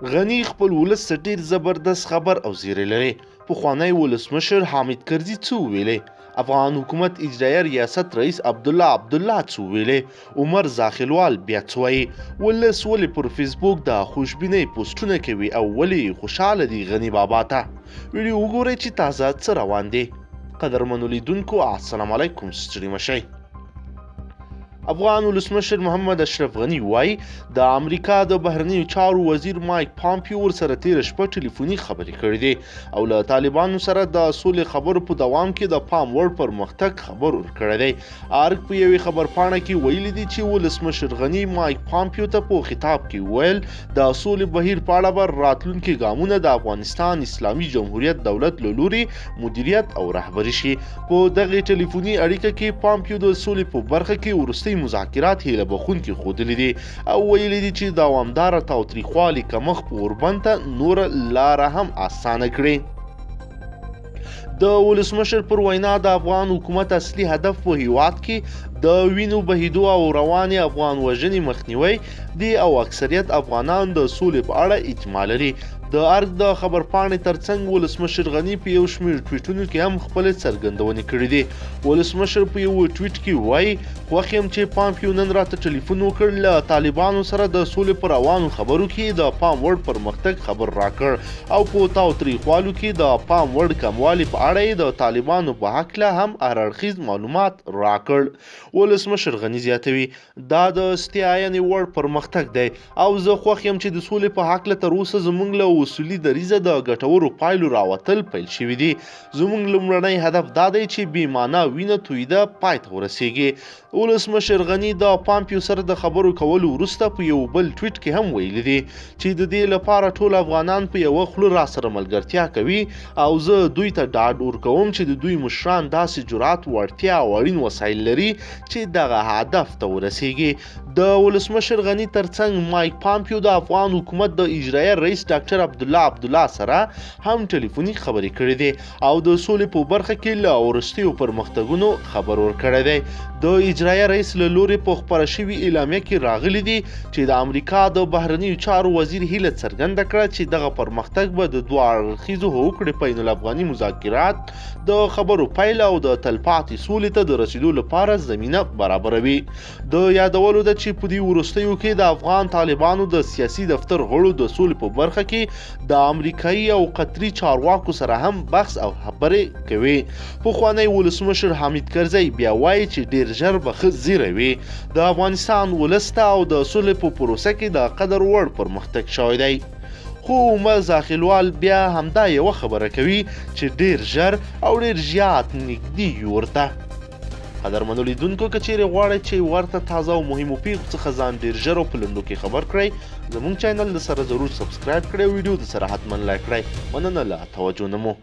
غني خپل ولس ته ډېر زبردست خبر او زیری لري. پخوانی ولسمشر حامد کرزي څه وویلې؟ افغان حکومت اجرایه ریاست رئیس عبدالله عبدالله څه وویلې؟ عمر زاخیلوال بیا څه وایي؟ ولس ولې پر فیسبوک د خوشبینۍ پوسټونه کوي او ولې خوشحاله دي غني بابا ته؟ ویډیو وګورئ چې تازه څه روان دي. قدرمنو لیدونکو السلام علیکم، ستړي مه شئ. افغان ولسمشر محمد اشرف غني وایي د امریکا د بهرنیو چارو وزیر مایک پامپیو ورسره تېره شپه ټلیفوني خبرې کړې دي او له طالبانو سره د سولې خبرو په دوام کې د پام وړ پرمختګ خبر ورکړی دی. ارګ په یوې خبرپاڼه کې ویلي دي چې ولسمشر غني مایک پامپیو ته په خطاب کې وویل د سولې بهیر په اړه به راتلونکي ګامونه د افغانستان اسلامي جمهوریت دولت له لوري مدیریت او رهبري شي. په دغې ټلیفوني اړیکه کې پامپیو د سولې په برخه کې وروستۍ مذاکرات هیله بخښونکي ښودلي دي او ویلي دي چې دوامداره تاوتریخوالي کمښت په اوربند ته نوره لاره هم اسانه کړي. د ولسمشر پر وینا د افغان حکومت اصلي هدف په هیواد کې د وینو بهیدو او روانې افغان وژنې مخنیوی دی او اکثریت افغانان د سولې په اړه اجماع لري. د ارګ د خبرپاڼې ترڅنګ ولسمشر غني په یو شمېر ټویټونو کې هم خپلې څرګندونې کړې دي. ولسمشر په یو ټویټ کې وایي خوښ یم چې پامپیو نن راته ټلیفون وکړ، له طالبانو سره د سولې په روانو خبرو کې د پام وړ پرمختګ خبر راکړ او په تاوتریخوالو کې د پام وړ کموالي په اړه یې د طالبانو په هکله هم هر اړخیز معلومات راکړ. ولسمشر غني زیاتوي دا د ستاینې وړ پرمختګ دی او زه خوښ یم چې د سولې په هکله تر اوسه زموږ له اصولي دریځه د ګټورو پایلو راوتل پیل شوي دي. زموږ لومړنی هدف دا دی چې بې معنا وینه تویده پای ته ورسیږي. ولسمشر غني د پامپیو سره د خبرو کولو وروسته په یو بل ټویټ کې هم ویلي دي چې د دې لپاره ټول افغانان په یوه خوله راسره ملګرتیا کوي او زه دوی ته ډاډ ورکوم چې د دوی مشران داسې جرات، وړتیا او اړین وسایل لري چې دغه هدف ته ورسیږي. د ولسمشر غني ترڅنګ مایک پامپیو د افغان حکومت د اجرایه رئیس ډاکټر عبدالله عبدالله سره هم ټلیفوني خبرې کړې دي او د سولې په برخه کې له وروستیو پرمختګونو خبر ورکړی دی. د اجرایه رئیس له لوري په خپره شوې اعلامیه کې راغلي دي چې د امریکا د بهرنیو چارو وزیر هیله څرګنده کړه چې دغه پرمختګ به د دوه اړخیزو هوکړې بین الافغاني مذاکرات د خبرو پیل او د تلپاتې سولې ته د رسیدو لپاره زمینه برابروي. د یادولو ده چې په دې وروستیو کې د افغان طالبانو د سیاسي دفتر غړو د سولې په برخه کې د امریکایي او قطري چارواکو سره هم بحث او خبرې کوي. پخوانی ولسمشر حامد کرزی بیا وایي چې ډېر ژر به ښه زیری وي د افغانستان ولس ته او د سولې په پروسه کې د قدر وړ پرمختګ شوی دی. خو عمر زاخیلوال بیا همدا یوه خبره کوي چې ډېر ژر او ډېر زیات نږدې یو ورته. قدرمنو لیدونکو که چیرې غواړئ چې ورته تازه او مهمو پیښو څخه ځان ډیر ژر او په لنډو کې خبر کړئ، زموږ چینل د سره ضرور subscribe کړئ او ویډیو د سره حتما like کړئ. مننه له توجه نه مو.